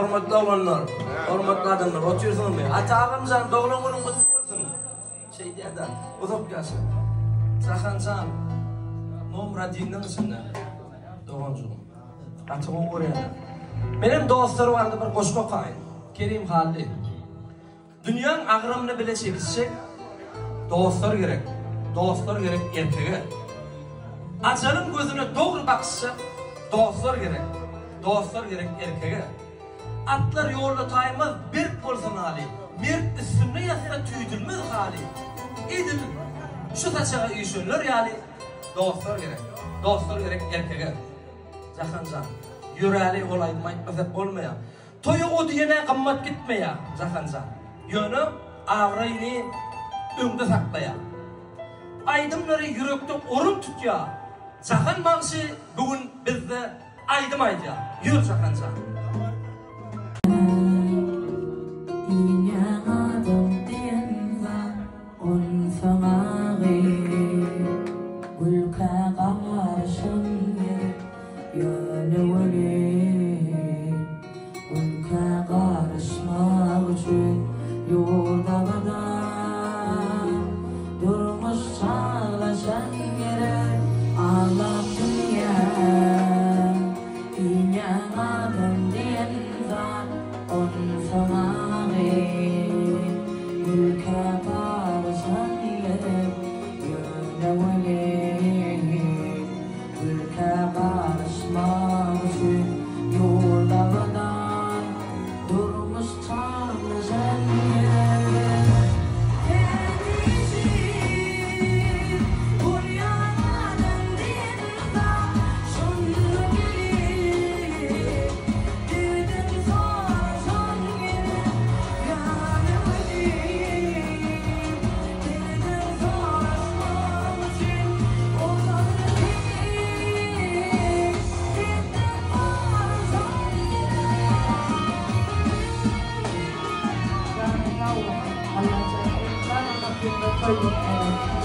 Hormatly oglanlar, hormatly adamlar, otyrsyňyzmy? Ata agamjan, doglan günüň gutly bolsun. Şeýdýär-de, uzak ýaşa. Jahanjan, nomer odinniň içinde. Doganjygym. Gaty gowy görýän. Menem dostlar barada bir goşgy okaýyn. Kerim Hally. Dünýäň agramyny bile çekişjek dostlar gerek, dostlar gerek erkege. Ajalyň gözüne dogry bakyşjak dostlar gerek, dostlar gerek erkege. Atlar ýolda taýmaz, berk bolsa naly, Mert üstünde ýatsa tüýdülmez haly. Edil şu saçaga üýşenler ýaly dostlar gerek, dostlar gerek erkege. Jahanjan, ýöräli ol aýdymy aýtmasak bolmaýar. Toýa o diýen-ä gymmat gitmeýär, Jahan jan. Ýöne abraýyny öňde saklaýar. Aýdymlary ýürekde orun tutýar. Jahan bagşy bu gün bizde aýdym aýdýar. Ýör Jahan jan. Dünýäň adam diýen zat onsoň agy Gülkä garyşan gezek ýöne welin Gülkä garyşmak üçin ýurt abadan Durmuş çaglaşan gerek aglap dünýä Dünýäň adam diýen zat onsoň agy Gülkä garyşan gerek ýöne welin Gülkä garyşmak üçin ýurt abadan Durmuş çaglaşan gerek Täjir bolýan adam diýen zat Şonda gelip dilden soraşan gerek Ýöne welin dilden soraşmak üçin ozal gelip dilden soraşan gerek. Janyň sag bolsun Allajan elmydama maşynda toý etmeli.